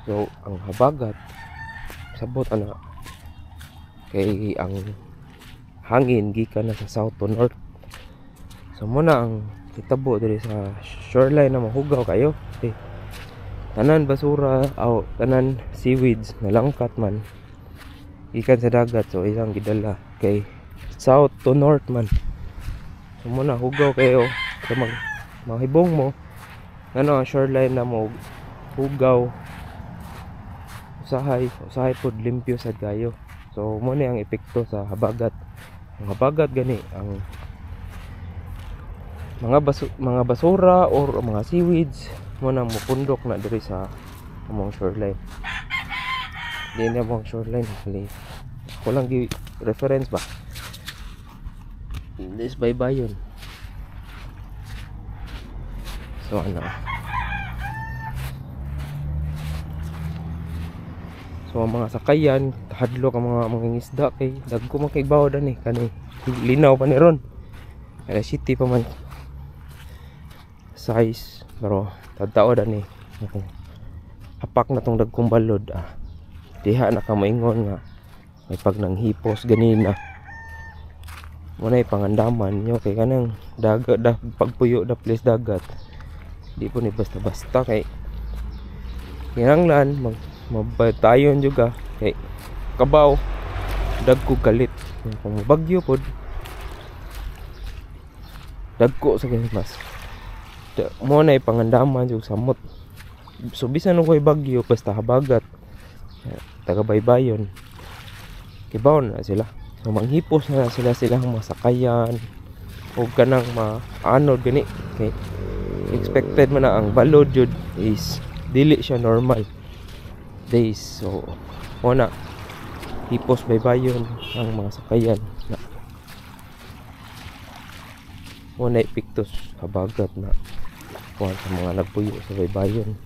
So ang habagat sabot ana kay ang hangin gikan na sa south to north. So mo na ang hitabo diri sa shoreline na mahugaw kayo. Okay. Tanan basura aw tanan seaweeds nalangkat man gikan sa dagat, so ilang gidala kay south to north man. So mo na hugaw kayo. So mahibong mo ano ang shoreline na mo hugaw, usahay usahay pod limpyo sad kayo. So mo ni ang epekto sa habagat. Ang habagat gani ang mga basura or mga seaweeds mo nang mupundok na diri sa among shoreline. Di na among shoreline ali. Ako lang gi reference ba. This baybayon. So ano. So ang mga sakayan, hadlok ang mga isda kay dagko man kay bawo dan eh kani linaw pa ni ron. Kaya city pa man size pero tadtao dan eh. Hapak na tong dagkong balod ah. Diha na ka moingon nga may pag nanghipos ganina. Mo na ipangandaman nyo kay kanang dagat da, pagpuyo da place dagat. Di po ni basta-basta kay kinahanglan mabatayon juga kay kabaw dagko galit. Kung bagyo pod dagko sa mas. Mo na ipangandaman jud samot. So bisan og bagyo basta habagat taga baybayon kibaw na sila. So manghipos na sila silang masakayan og kanang maanod gani kay expected man na ang balod jud is dili siya normal days. So mo na hipos baybayon ang mga sakayan na mo na epektos habagat na kuan sa mga nagpuyo sa baybayon.